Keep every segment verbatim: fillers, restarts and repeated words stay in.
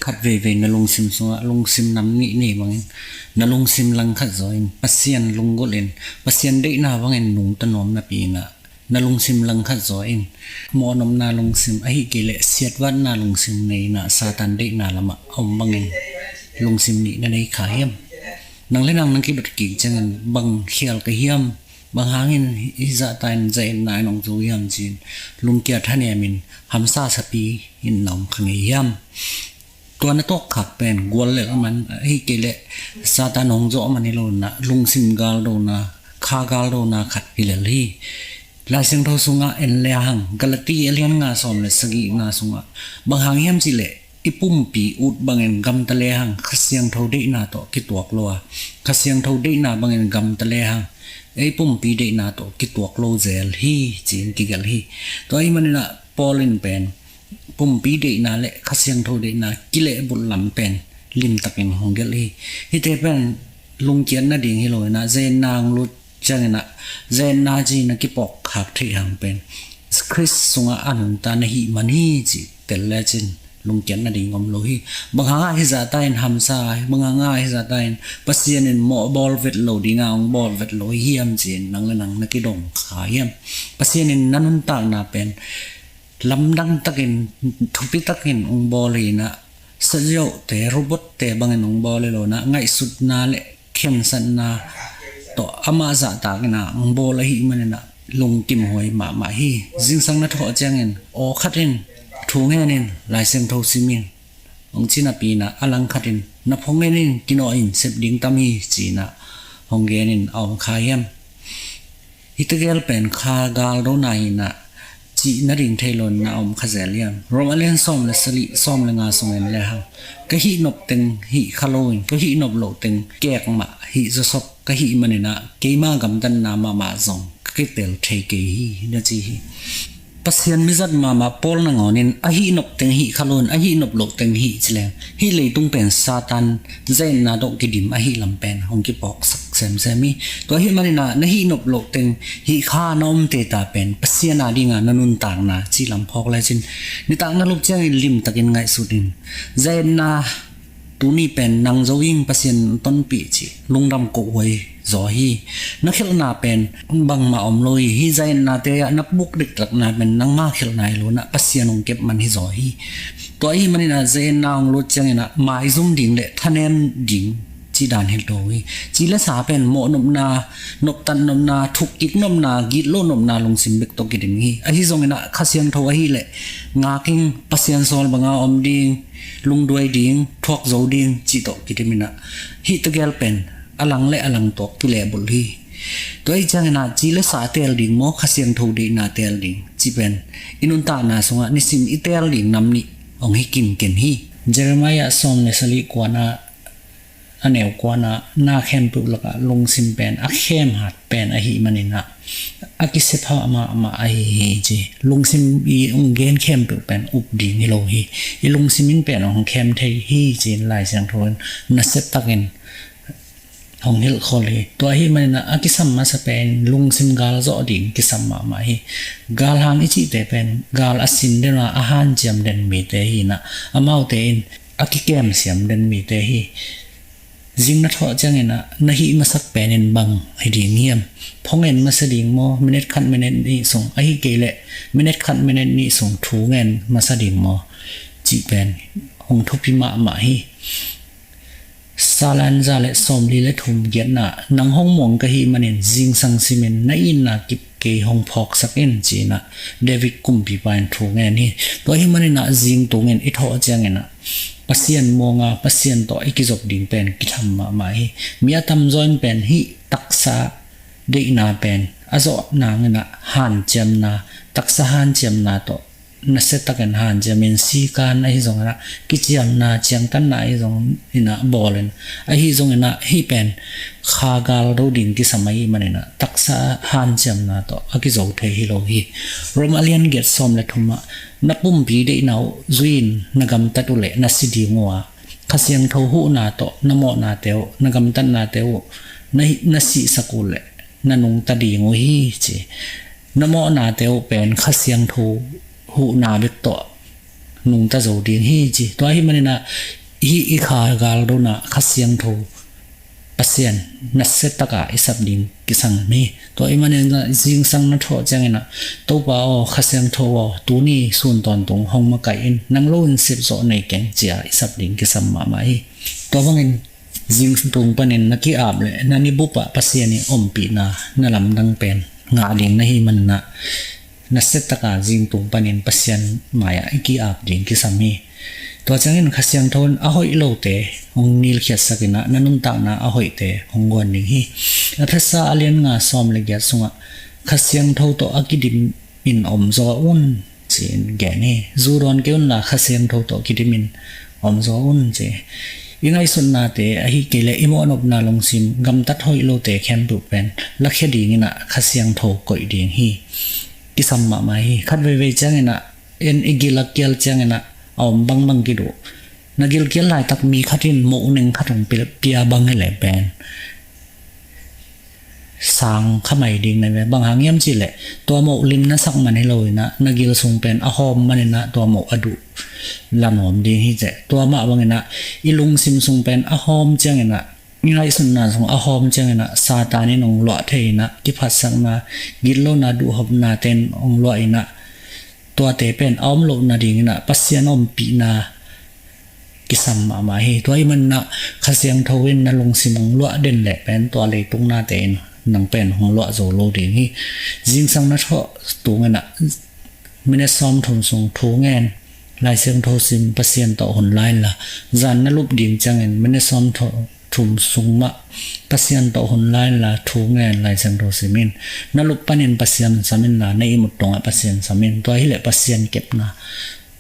khat veivei na lungsim sungah lungsim nam nih nei bangin na lungsim langkhat zaw in Pasian lunggulh in Pasian deihna bangin nungta nuam napi inah na lungsim langkhat zaw in mawhnopna lungsim ahi kei leh siatvatna lungsim nei inah Satan deihna lamah a om bangin lungsim nih na nei kha hiam? Nang le nang na kidot kik ciangin bang khial ka hiam? Bang hangin hizahta in zainna in hong zo hiam ci-in lungkia thanem in hamsa sapi in na om kha ngei hiam? Tua na tawkkhak pen gual lel a man ahi kei leh Satan hong zawh a man hi lo inah lungsim galdona kha galdona khat hi lel hi. Lai Siangtho sungah en lehang Galati a lian nga sawm le sagihna sungah bang hang hiam cih leh i pumpi ut bangin gamta lehang Kha Siangtho deihna tawh kituak lo a, Kha Siangtho deihna bangin gamta lehang ei pumpi deihna tawh kituak lo zel hi ci-in kigelh hi. Tua ahih maninah Paul in pen pumpi deihna le Kha Siangtho deihna kilehbulh lam pen limtakin hong gelh hi. Hihte pen lungkiat nading hi lo inah zainna hong lut cianginah zainna ci-in a kipawkkhak theih hang pen Khrist sungah a nungta na hih man hi cih tel lecin lungkiat nading om lo hi. Bang hangah hizahta in hamsa, bang hangah hizahta in Pasian in mawhbawl vet lo dinga hong bawl vet lo hi hiam ci-in nang le nang na kidong kha hiam? Pasian in na nuntakna pen lamdang takin thupi takin hong bawl hi inah saziauhte robotte bangin hong bawl hi lo inah ngaihsutna le khensatna tawh amah zahtak inah hong bawl ahih maninah lungkim huai mahmah hi. Zingsang na thawh ciangin aw khat in thu ngen in Lai Siangtho sim in hong ci napi inah a langkhat in na phone ngen in kinawh in sep ding tam hi ci-inah hong gen in a om kha hiam? Hihte gel pen kha galdona hi inah cih nading thei lo in na om kha zel hiam? Rom a lian sawm le sagih sawm le nga sung en lehang ka hih nop teng hih kha lo in ka hih nop loh teng kek mah hih zawsop ka hih maninah keima gamtatna mahmah zong ka kitel thei kei hi na ci hi. Pasian mizat mahmah Paul nangawnin a hih nop teng hih kha lo in a hih nop loh teng hih ci leng hih leitung pen Satan zainna tawh kidim ahih lam pen hong kipawksak semsem hi. Tua ahih maninah na hih nop loh teng hih kha na omte ta pen Pasian a dinga na nuntakna ci lam phawk lecin nitak na lup ciangin limtakin ngaihsut in zainna tuni pen nang zo in Pasian in tonpih cih lungdam kohhuai zaw hi. Na khelhna pen bangmah om lo hi. Hih zainna te ah na puk diktakna pen nangma khelhna hi lo inah Pasian hong kep man hi zaw hi. Tua ahih maninah zainna hong lut cianginah maizum ding le thanem ding cih dan hi lo hi. Ci le sa pen mawhnopna, noptat nopna, thukkik nopna, gitloh nopna lungsim bek tawh kidim hi. Ahi zonginah Kha Siangtho ahih leh ngak in Pasian sawl banga om ding, lungduai ding, thuak zo ding cih tawh kidim inah hih tegel pen a lang le a lang tawh kilehbulh hi. Tua ahih cianginah ci le sa teel ding maw, Kha Siangtho deihna teel ding cih pen i nuntakna sungah nisim i teel ding nam nih hong hi kinken hi. Jeremiah sawm le sagih kuana a neu kuana na khempeuh lakah lungsim pen a khem hat pen ahih maninah a kisiapha mahmah ahi hi ci. Lungsim i hong gen khempeuh pen up ding hi lo hi. I lungsim in pen hong khem thei hi ci-in Lai Siangtho in nasia takin hong hilhkhol hi. Tua ahih maninah a kisam masa pen lungsim gal zawh ding kisam mahmah hi. Galhang i cihte pen gal a sin den a, a hanciam den mite hi inah amaute in a kikem siam den mite hi. Zing na thawh cianginah na hih masak pen in bang hi ding hiam? Phone ngen masa ding maw, minute khat minute nih sung, ahih kei leh minute khat minute nih sung thu ngen masa ding maw cih pen hong thupi mahmah hi. Salan za le sawmli le thum giatna, nang hong muang ka hih manin zingsang simin na itna kip kei hong phawksak in ci-inah David kumpipa in thu ngen hi. Tua ahih maninah zingtungin i thawh cianginah Pasian muanga Pasian tawh i kizop ding pen kitham mahmah hi. Mi a tamzaw in pen hih taksa deihna pen a zawh nanginah hanciamna, taksa hanciamna tawh nasia takin hanciamin sikan ahi zonginah kiciamna ciangtanna ahi zonginah bawlin ahi zonginah hih pen kha gal do ding kisam ahih maninah taksa hanciamna tawh a kizo thei hi lo hi. Rom a lian giat sawm le thumah na pumpi deihna uh zui-in na gamtat uh leh na si ding uh a, Kha Siangtho huhna tawh na mawhnate uh, na gamtatnate uh, na, na sihsak uh leh na nungta ding uh hi ci. Na mawhnate uh pen Kha Siangtho huhna bek tawh nungta zo ding hi ci. Tua ahih manin ah hih i kha galdo in ah Kha Siangtho Pasian nasia takin i sap ding kisam hi. Tua ahih manin ah zingsang na thawh ciangin ah, Topa aw, Kha Siangtho aw, tuni sun tawntung hong makaih in, nang lo in sepzawh nei keng, ci-a i sap ding kisam mahmah hi. Tua bangin zingtung panin na ki-ap leh na ni bup ah Pasian i ompihna na lamdang pen ngah ding na hih manin ah nasia takin zingtung panin Pasian mai-ah i ki-ap ding kisam hi. Tua ciangin Kha Siangtho in a hoih lote hong nilkhiatsak in ah na nuntakna a hoihte hong guan ding hi. Efesa a lian nga sawm le giat sungah Kha Siangtho tawh a kidim in om zaw un, ci-in gen hi. Zu dawn kei unla Kha Siangtho tawh kidim in om zaw un, ci. I ngaihsutnate ahih kei leh i mawhnopna lungsim, gamtat hoih lote khempeuh pen lakhia dingin ah Kha Siangtho koih ding hi. Kisam mahmah hi. Khat veivei ciangin ah, en i gil a kial ciangin ah a om bangbang kiduh. Na gilkial laitak mi khat in moh neng khat hong pia, pia bang hi leh pen sang kha mai ding na ve. Bang hang hiam cih leh tua moh limna sak man hi lo in ah na gil sung pen a hawm manin ah tua moh a duh la nuam ding hi. Tua mah bangin ah i lungsim sung pen a hawm ciangin ah, i ngaihsutna sung a hawm ciangin ah Satan in hong luah thei in ah, kiphatsakna, gitlona, duhhopna ten hong luah in ah, tuate pen a om loh nadingin ah Pasian ompihna kisam mahmah hi. Tua ahih manin ah Kha Siangtho in na lungsim hong luah den leh pen tua leitung nate in nang pen hong luah zo lo ding hi. Zingsang na thawh tungin ah minit sawmthum sung thu ngen, Lai Siangtho sim, Pasian tawh hun la inla, zan na lup ding ciangin minit sawmthum thum sung mah Pasian tawh hun la inla, thu ngen, Lai Siangtho sim in. Na lup panin Pasian sam inla, na ihmut tungah Pasian sam in. Tua hi leh Pasian kepna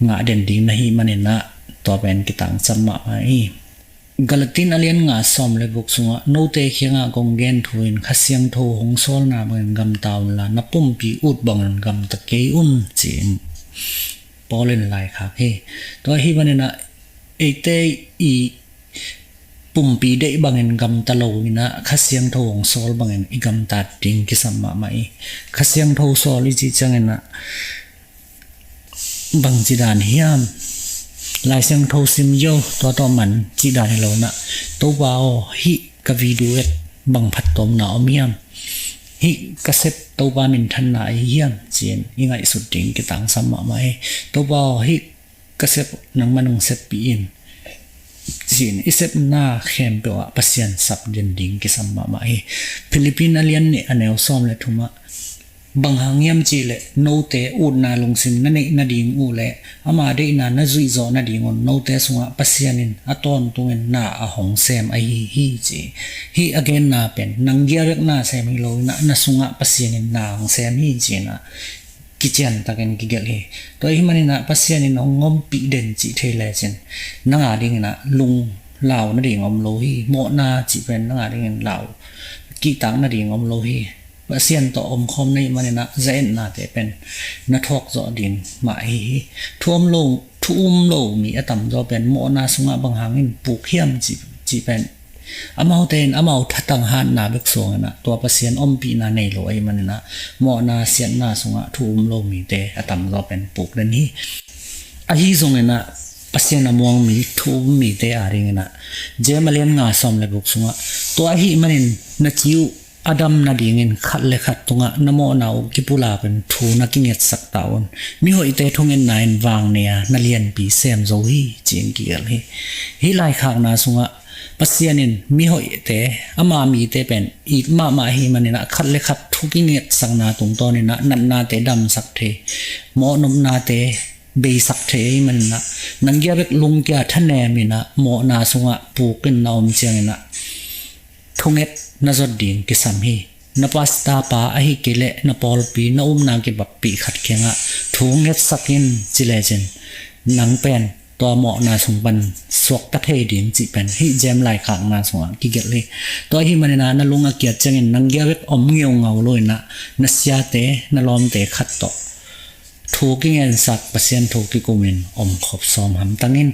ngah den ding na hih manin ah tua pen kitangsap mahmah hi. Galati a lian nga sawm le guk sungah, note kiangah kong gen thu in Kha Siangtho hong sawlna bangin gamta unla, na pumpi ut bangin gamta kei un, ci-in Paul in laikhak hi. Tua ahih manin ah eite i pumpi deih bangin gamta lo in ah Kha Siangtho hong sawl bangin i gamtat ding kisam mahmah hi. Kha Siangtho sawl i cih ciangin ah bangci dan hiam? Lai Siangtho sim zo, tua tawh man cih dan hi lo in ah, Topa aw, hih ka video et bang phattuamna om hiam? Hih ka sep Topa minthanna ahi hiam? Ci-in i ngaihsut ding kitangsap mahmah hi. Topa aw, hih ka sep nangman hong seppih in, ci-in i sepna khempeuh ah Pasian sap den ding kisam mahmah hi. Philippi a lian nih a neu sawm le thum ah, bang hang hiam cih leh note utna lungsim na neih nading uh leh ama deihna na zuih zawh nadingun note sungah Pasian in a tawntungin na a hong sem ahi hi, ci. Hih a genna pen nang gia bek na sem hi lo in ah na sungah Pasian in na hong sem hi, ci-in ah kiciantakin kigelh hi. Tua ahih manin ah Pasian in hong ompih den cih thei lecin nang a dingin ah lunglau nading om lo hi. Mawhna cih pen nang a dingin lau kihtak nading om lo hi. Pasian tawh omkhawm na hih manin ah za-etnate pen na thawk zawh ding mah ahi hi. Thu om lo, thu um lo mi a tamzaw pen mawhna sungah bang hangin puk hiam cih, cih pen amaute in amau thatang hatna bek suangin ah tua Pasian ompihna nei lo ahih manin ah mawhna siatna sungah thu um lo mite a tamzaw pen puk den hi. Ahi zongin ah Pasian a muang mi, thu um mite a dingin ah James a lian nga sawm le guk sungah, tua ahih manin na ci uh a dam nadingin khat le khat tungah na mawhna uh kipulak in thu na kingetsak ta un. Mihoihte thungetna in vang nei a, na lianpi sem zo hi, ci-in kigelh hi. Hih laikhakna sungah Pasian in mihoihte, ama mite pen it mahmah ahih manin ah khat le khat thu kingetsakna tungtawnin ah natnate damsak thei, mawhnopnate beisak thei ahih manin ah nang gia bek lungkia thanem in ah mawhna sungah puk in na om ciangin ah thunget na zot ding kisam hi. Na pastor pa ahih kei leh na pawlpi, na upna kibappih khat kiangah thu ngetsak in ci lecin nang pen tua mawhna sung pan suakta thei ding cih pen hih James laikhakna sungah kigelh hi. Tua ahih manin ah na lung a kiat ciangin nang gia bek om ngeungau lo in ah na siate, na lawmte khat tawh thu kingensak, Pasian thu kikumin omkhop sawm hamtang in.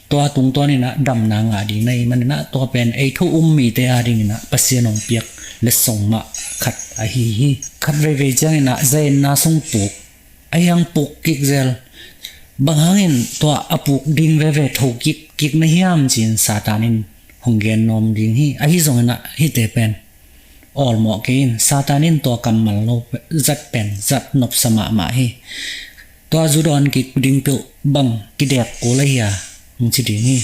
Tua tungtawnin ah damna ngah ding na hih manin ah tua pen ei thu um mite a dingin ah Pasian hong piak letsong mah khat ahi hi. Khat veivei ciangin ah za-etna sung puk, ahi hang puk kik zel, Bang hangin tua a puk ding veve tho kik kik na hiam ci-in Satan in hong gen nuam ding hi. Ahi zongin ah hihte pen awlmawh kei in, Satan in tua kammal lo zat pen zat nopsa mahmah hi. Tua zu dawn kik ding peuh bang kidek kul ahi a, hong ci ding hi.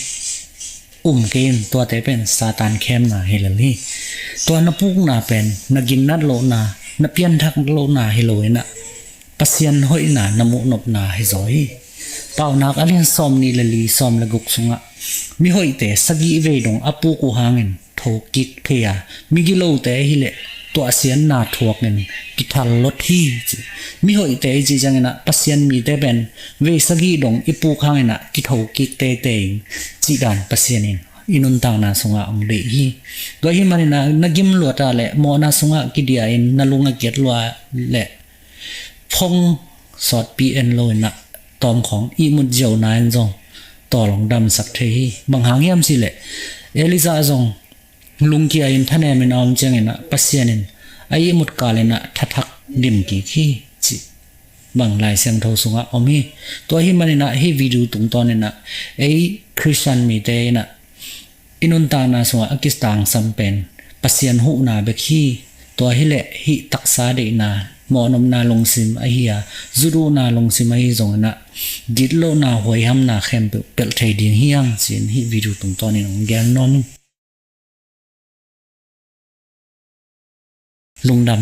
Um kei in, tuate pen Satan khemna hi lel hi. Tua na pukna pen na ginnat lohna, na pianthak lohna hi lo in ah, Pasian hoihna na muhnopna hi zaw hi. Paunak a lian sawm nih le li, sawm le guk sungah, mihoihte sagih vei dong a puk uh hangin tho kik thei a, migilote ahileh tuahsiatna thuakin kithal lot hi, ci. Mihoihte i cih ciangin ah Pasian mite pen vei sagih dong i puk hangin ah kitho kik teitei in, cih dan Pasian in i nuntakna sungah hong deih hi. Tua ahih manin ah na gim luat a leh mawhna sungah kidia in na lung a kiat lua leh, phong sawtpi en lo in ah tawmkhawm ihmut ziau na in zong tawl hong damsak thei hi. Bang hang hiam cih leh, Elijah zong lungkia in thanem in a om ciangin ah Pasian in a ihmut kal in ah thathak dim kik hi, cih bang Lai Siangtho sungah om hi. Tua ahih manin ah hih video tungtawn in ah ei Khristian mite in ah i nuntakna sungah a kitangsam pen Pasian huhna bek hi. Tua hileh hih taksa deihna, mawhnopna lungsim ahi a, zut uhna lungsim ahi zongin ah gitlohna, huaihamna khempeuh pelh thei ding hi hang, ci-in hih video tungtawnin hong gen nuam ing. Lungdam.